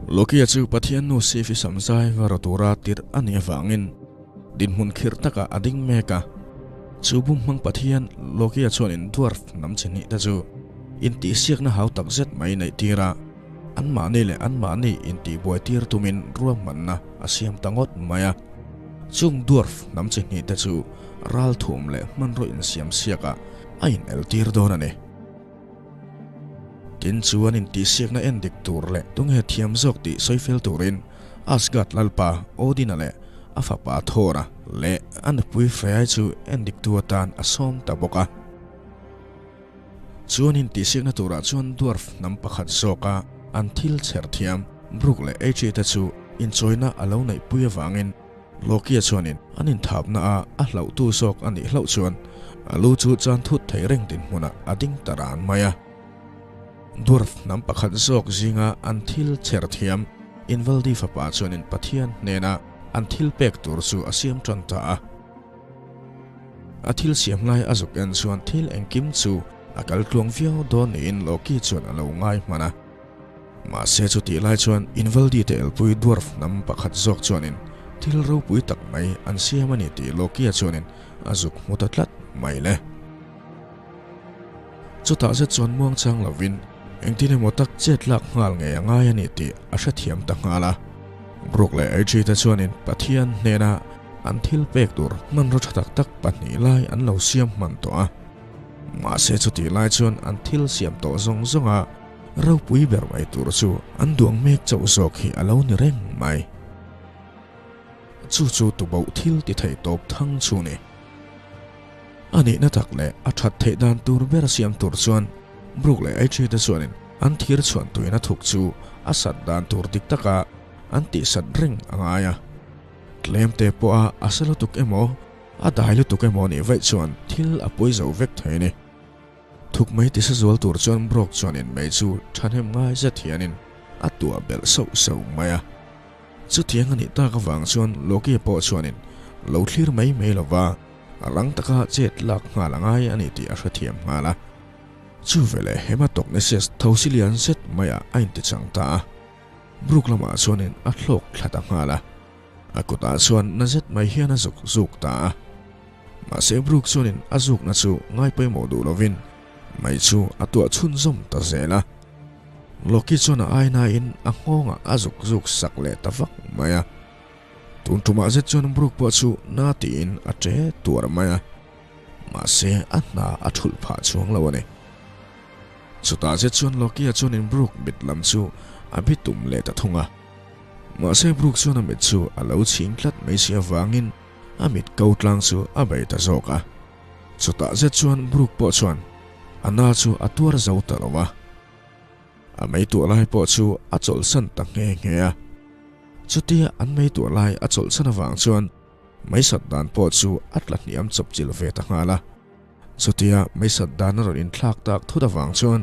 Loki-a chu Pathian nu Sif-i samzai va rawh tura tirh a nih avangin dinhmun khirh takah a ding mek a. Chu bum hmang Pathian Loki-a chuanin dwarf hnam chi hnih te chu intihsiakna hau tak zet mai neih tir a, anmahni leh anmahni intihbuai tir tumin ruahmanna a siam ta ngawt mai a. Chung dwarf hnam chi hnih te chu ralthum leh hmanraw insiamsiakah a inel tir dawn a ni. Tin chu an intihsiakna en dik tur leh tunge thiam zawk tih sawi fel turin Asgard lalpa Odin-a leh a fapa Thor-a leh a nupui Freya chu en diktu atan a sawm ta bawk a. Chu an intihsiakna turah chuan dwarf hnam pakhat zawka an thil chher thiam Brok leh Eitri te chu inchawina a lo neihpui avangin Loki-a chuanin an inthapna a a hlauhtu zawk a nih hlauh chuan a lu chu chan thut thei reng dinhmunah a ding ta ran mai a. Dwarf hnam pakhat zawk zinga an thil chher thiam Invaldi fapa chuanin Pathian hnena an thil pek tur chu a siam tan ta a. A thil siam lai a zuk en chuan thil engkim chu a kal tluang viau dawn niin Loki chuan a lo ngai hman a. Mahse chutih lai chuan Invaldi te elpui dwarf hnam pakhat zawk chuanin thil ropui tak mai an siam a ni tih Loki-a chuanin a zuk hmu ta tlat mai le. Chutah zet chuan muangchang lovin engtin emaw tak chet lak nghal ngei a ngai a ni tih a hrethiam ta nghal a. Brook leh Eitri te chuanin Pathian hnena an thil pek tur hmanraw tha tak tak pahnih lai an lo siam hman tawh a. Mahse chutih lai chuan an thil siam tawh zawng zawng a Ropui ber mai tur chu an duang mek chauh zawk hi a lo ni reng mai. Chu chu tuboh thil ti thei tawp thang chu ni. A nihna tak leh a that theih dan tur ber siam tur chuan Brook leh Eitri te chuanin an thir chhuan tuina thuk chu a sat dan tur dik taka an tihsat reng a ngai a. Tlem te pawha a sa lutuk emaw, a dai lutuk emaw nih vaih chuan thil a pawi zo vek thei a ni. Thuk mai tisa zual tur chuan Brock chuanin mei chu thahnem ngai zet hianin a tuah belh sauh sauh mai a. Chutiang a nih tak avang chuan Loki pawh chuanin lo thlir mai mai lova a rang taka chet lak nghal a ngai a ni tih a hrethiam nghal a. Chu veleh Hematogneses thosi lian zet maiah a intichang ta a. Brook lamah chuanin a thlawk thla ta nghal a. A kutah chuan na zet mai hian a zuk zuk ta a. Mahse Brooke chuanin a zukna chu ngai pawimawh duh lovin mai chu a tuah chhunzawm ta zel a. Loki chuan a ainain a nghawngah a zuk zuk sak leh ta vak mai a. Tun tumah zet chuan Brooke pawh chu na tiin a che tuar mai a. Mahse a hna a thulh phah chuang lo a ni. Chutah zet chuan Loki-a chuanin Brooke mit lam chu a bitum leh ta thung a. Mahse Brooke chuan a mit chu a lo chhing tlat mai si avangin A mit ko tlang chu a bei ta zawk a. Chutah zet chuan Brooke pawh chuan a na chu a tuar zo ta lo a. A mei tuah lai pawh chu a chawlhsan ta nghe nghe a. Chutia an mei tuah lai a chawlhsan avang chuan meisat dan pawh chu a tla hniam chawp chilh ve ta nghal a. Chutia meisat dan a rawn inthlak tak thut avang chuan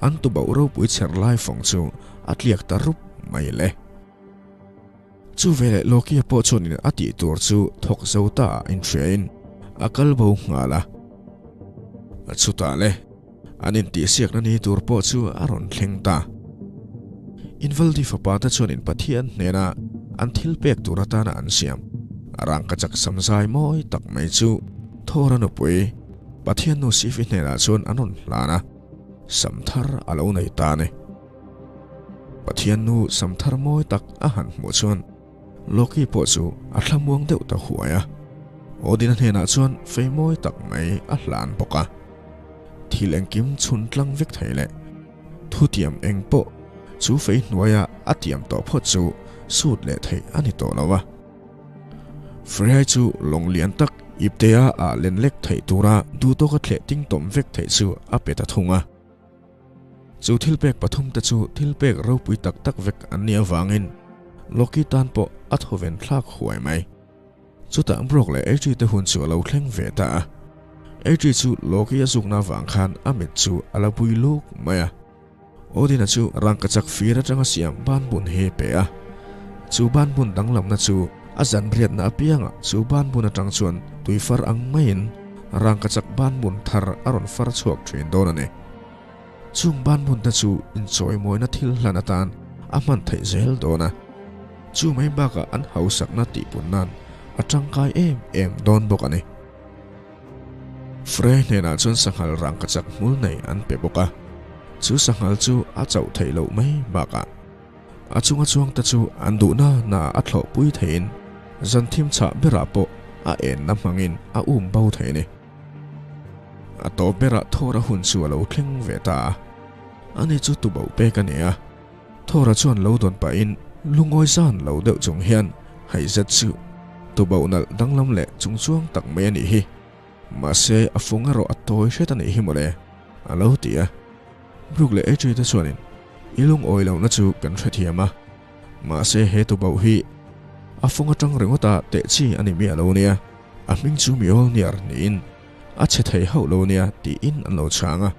an tubauh ropui chher lai fawng chu a tliak ta rup mai le. Chu veleh Loki-a pawh chuanin a tih tur chu thawk zo ta a inhriain a kal bo nghal a. Chutah le, an intihsiakna ni tur pawh chu a rawn thleng ta. Invaldi fapa te chuanin Pathian hnena an thil pek tur atana an siam rangkachak samzai mawi tak mai chu Thor-a nupui Pathian nu Sif-i hnenah chuan an rawn hlan a, samthar a lo nei ta a ni. Pathian nu samthar mawi tak a han hmuh chuan Loki pawh chu a thlamuang deuh ta huai a. Odin-a hnenah chuan fei mawi tak mai a hlan bawk a. Thil engkim chhun tlang vek thei leh thutiam eng pawh chu fei hnuaia a tiam tawh phawt chu sut leh theih a ni tawh lo a. Freyai chu lawng lian tak iptea ah len lek theih tura duhtawka thleh ting tawm vek theih chu a pe ta thung a. Chu thilpek pathum te chu thilpek ropui tak tak vek an nih avangin Loki tan pawh a thawven thlak huai mai. Chutah Brok leh Eitri te hun chu a lo thleng ve ta a. Eitri chu Loki a zukna avang khan a mit chu a la bui luk mai a. Odin-a chu rangkachak fir atanga siam banbun hi pe a. Chu banbun danglamna chu a zan riatna apiangah chu banbun atang chuan tui far ang maiin rangkachak banbun thar a rawn far chhuak thin dawn a ni. Chung banbun te chu inchawimawina thil hlan atan a hman theih zel dawn a. Chu mai bakah an hausakna tihpun nan a tangkai em em dawn bawk a ni. Frey hnenah chuan sanghal rangkachak hmul nei an pe bawk a, chu sanghal chu a chauh theih loh mai bakah a chunga chuangte chu an duhna naah a thlawhpui theiin zan thim chhah berah pawh a enna hmangin a um bo thei a ni. A tawp berah Thor-a hun chu a lo thleng ve ta a, ani chu tuboh pek a ni a. Thora chuan lo dawn pahin lungawi zan lo deuh chung hian hei zet chu tuboh nalh danglam leh chungchuang tak mai a nih hi. Mahse a fung erawh a tawi hret a nih hi mawle, a lo ti a. Brooke leh Adri te chuanin i lungawi lohna chu kan hrethiam a, mahse he tuboh hi a fung atang ringawta teh chi a ni miah lo nia, a hming chu Mjolnir niin a chhe thei hauh lo nia tiin an lo chhang a,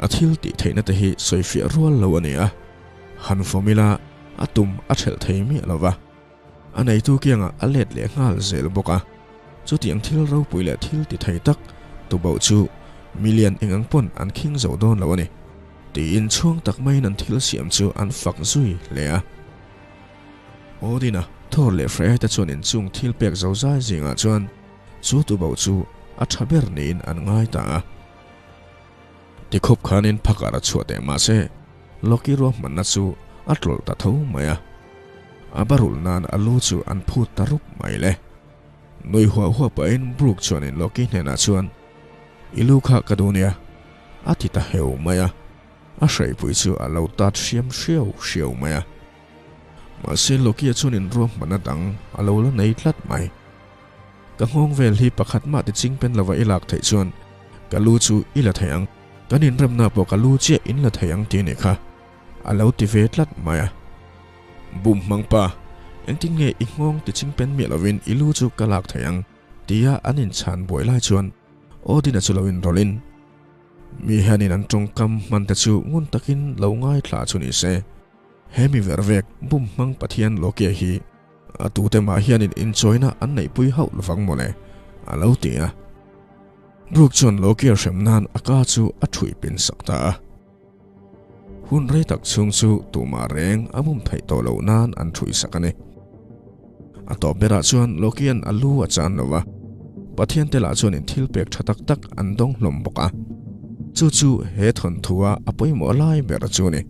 a thil tih theihna te hi sawifiah rual lo a ni a, han fawm ila a tum a thelh thei miah lo va, a neitu kiangah a let leh nghal zel bawk a, chutiang thil ropui leh thil ti thei tak tuboh chu milian eng ang pawn an khing zo dawn lo a ni tiin chhuang tak maiin an thil siam chu an fak zui hle a. Odin-a Thor leh Freya te chuan inchung thil pek zo zai zingah chuan Chu tuboh chu a tha ber niin an ngai ta a. Tikhawp khanin phakar a chhuah teh mah se, Loki ruahmanna chu a tlawlh ta tho mai a. A barulh nan a lu chu an phut ta rup mai le. Nui huah huah pahin Brook chuanin Loki hnenah chuan, I lu kha ka duh nia, a ti ta heu mai a. A hreipui chu a lo tat hriam hriau hriau mai a. Mahse Loki-a chuanin ruahmanna dang a lo la nei tlat mai. Ka nghawng vel hi pakhat mah ti ching pen lova i lak theih chuan ka lu chu i la thei ang, kan inremna pawh ka lu chiah in la thei ang tih a nih kha, a lo ti ve tlat mai a. Bum hmang pa, engtin nge i nghawng ti ching pen miah lovin i lu chu ka lak thei ang? tia an inchhan buai lai chuan Odin-a chu lo inrawlhin, Mi hianin an tawngkam hman te chu ngun takin lo ngaithla chu ni se, he mi vervek bum hmang Pathian Loki-a hi A tute mah hianin inchawina an neihpui hauh lovang mawle, a lo ti a. Brooke chuan Loki-a hrem nan a ka chu a ṭhui pin sak ta a. Hun rei tak chhung chu tumah reng a bum theih tawh loh nan an ṭhui sak a ni. A tawp berah chuan Loki-a'n a lu a chan lo va, Pathian te lah chuanin thil pek ṭha tak tak an dawng hlawm bawk a. Chu chu he thawnthu-a a pawimawh lai ber chu a ni.